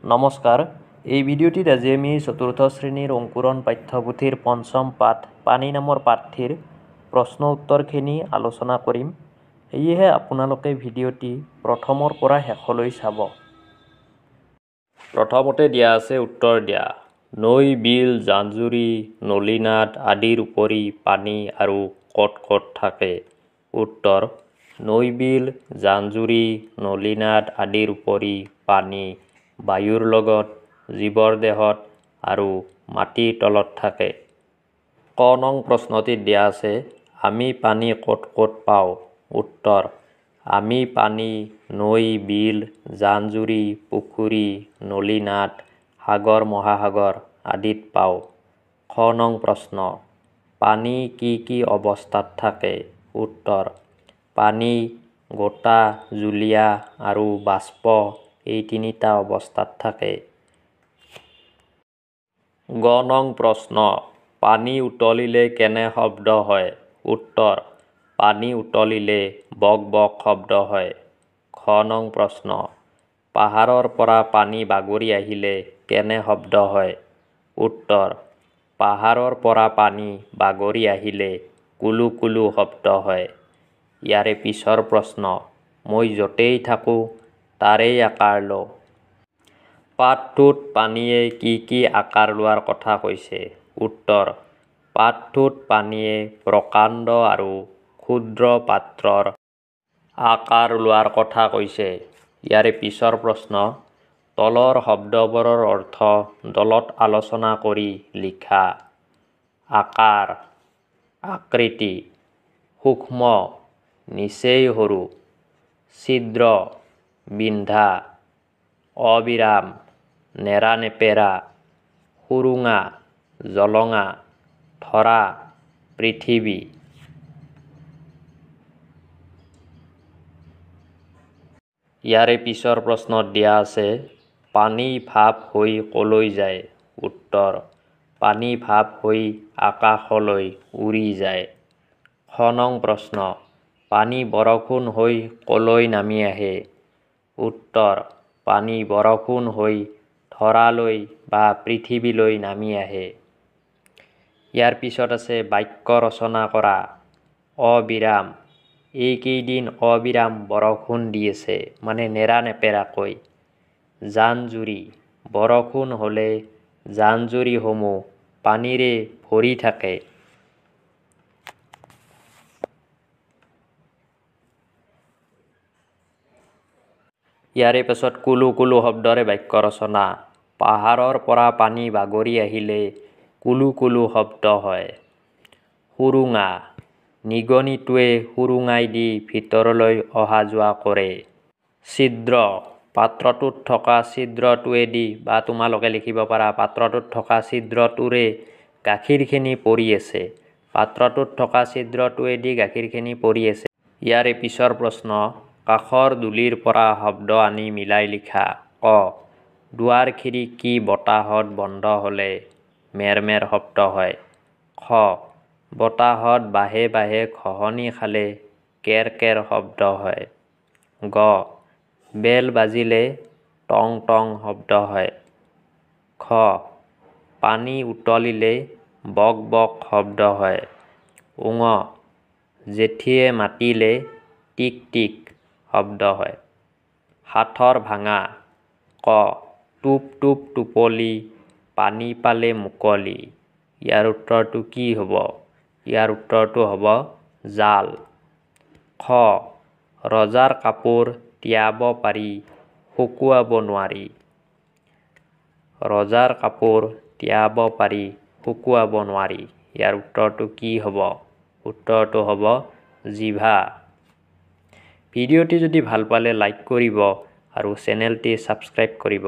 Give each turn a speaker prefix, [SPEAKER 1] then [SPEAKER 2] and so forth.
[SPEAKER 1] নমস্কাৰ, এই ভিডিঅ'টিত আজি আমি চতুৰ্থ শ্ৰেণীৰ অংকুৰণ পাঠ্যপুথিৰ পঞ্চম পাঠ পানী নামৰ পাঠটিৰ প্ৰশ্ন উত্তৰখিনি আলোচনা কৰিম। সেয়েহে আপোনালোকে ভিডিঅ'টি প্ৰথমৰ পৰা শেষলৈ চাব। প্ৰথমতে দিয়া আছে উত্তৰ দিয়া। নৈ, বিল, জান-জুৰি, নলীনাদ আদিৰ উপৰি পানী আৰু ক'ত ক'ত থাকে? উত্তৰ, নৈ, বিল, জান-জুৰি, নলীনাদ আদিৰ উপৰি পানী বায়ুৰ লগত, জীৱৰ দেহত আৰু মাটিৰ তলত থাকে। ক নং প্ৰশ্নটিত দিয়া আছে, আমি পানী ক'ত ক'ত পাওঁ? উত্তৰ, আমি পানী নৈ, বিল, জান-জুৰি, পুখুৰী, নলীনাদ, সাগৰ মহাসাগৰ আদিত পাওঁ। খ নং প্ৰশ্ন, পানী কি কি অৱস্থাত থাকে? উত্তৰ, পানী গোটা, জুলীয়া আৰু বাষ্প এই তিনিটা অৱস্থাত থাকে। গ নং প্ৰশ্ন, পানী উতলিলে কেনে শব্দ হয়? উত্তৰ, পানী উতলিলে বক বক শব্দ হয়। ঘ নং প্ৰশ্ন, পাহাৰৰ পৰা পানী বাগৰি আহিলে কেনে শব্দ হয়? উত্তৰ, পাহাৰৰ পৰা পানী বাগৰি আহিলে কুলু কুলু শব্দ হয়। ইয়াৰে পিছৰ প্ৰশ্ন, মই য'তেই থাকোঁ তাৰেই আকাৰ লওঁ। পাঠটোত পানীয়ে কি কি আকাৰ লোৱাৰ কথা কৈছে? উত্তৰ, পাঠটোত পানীয়ে প্ৰকাণ্ড আৰু ক্ষুদ্ৰ পাত্ৰৰ আকাৰ লোৱাৰ কথা কৈছে। ইয়াৰে পিছৰ প্ৰশ্ন, তলৰ শব্দবোৰৰ অৰ্থ দলত আলোচনা কৰি লিখা। আকাৰ, আকৃতি, সূক্ষ্ম, নিচেই সৰু, ছিদ্ৰ, বিন্ধা, অবিৰাম, নেৰানেপেৰা, সুৰুঙা, জলঙা, ধৰা, পৃথিৱী। ইয়াৰে পিছৰ প্ৰশ্নত দিয়া আছে, পানী ভাপ হৈ ক'লৈ যায়? উত্তৰ, পানী ভাপ হৈ আকাশলৈ উৰি যায়। খ নং প্ৰশ্ন, পানী বৰষুণ হৈ ক'লৈ নামি আহে? উত্তৰ, পানী বৰষুণ হৈ ধৰালৈ বা পৃথিৱীলৈ নামি আহে। ইয়াৰ পিছত আছে বাক্য ৰচনা কৰা। অবিৰাম, এইকেইদিন অবিৰাম বৰষুণ দি আছে, মানে নেৰানেপেৰাকৈ। জান-জুৰি, বৰষুণ হ'লে জান-জুৰিসমূহ পানীৰে ভৰি থাকে। ইয়াৰে পাছত কুলু কুলু শব্দৰে বাক্য ৰচনা। পাহাৰৰ পৰা পানী বাগৰি আহিলে কুলু কুলু শব্দ হয়। সুৰুঙা, নিগনিটোৱে সুৰুঙাইদি ভিতৰলৈ অহা যোৱা কৰে। ছিদ্ৰ, পাত্ৰটোত থকা ছিদ্ৰটোৱেদি বা তোমালোকে লিখিব পাৰা পাত্ৰটোত থকা ছিদ্ৰটোৰে গাখীৰখিনি পৰি আছে। পাত্ৰটোত থকা ছিদ্ৰটোৱেদি গাখীৰখিনি পৰি আছে। ইয়াৰে পিছৰ প্ৰশ্ন, কাষৰ ডুলিৰ পৰা শব্দ আনি মিলাই লিখা। ক, দুৱাৰ খিৰিকী বতাহত বন্ধ হ'লে মেৰমেৰ শব্দ হয়। খ, বতাহত বাহে বাহে ঘঁহনি খালে কেৰ কেৰ শব্দ হয়। গ, বেল বাজিলে টং টং শব্দ হয়। ঘ, পানী উতলিলে বক বক শব্দ হয়। ঙ, জেঠীয়ে মাতিলে টিক টিক শব্দ হয়। সাঁথৰ ভাঙা। ক, টোপ টোপ টোপলি পানী পালে মুকলি। ইয়াৰ উত্তৰটো কি হ'ব? ইয়াৰ উত্তৰটো হ'ব জাল। খ, ৰজাৰ কাপোৰ তিয়াব পাৰি শুকুৱাব নোৱাৰি। ৰজাৰ কাপোৰ তিয়াব পাৰি শুকুৱাব নোৱাৰি। ইয়াৰ উত্তৰটো কি হ'ব? উত্তৰটো হ'ব জিভা। ভিডিঅ'টি যদি ভাল পালে লাইক কৰিব আৰু চেনেলটি ছাবস্ক্ৰাইব কৰিব।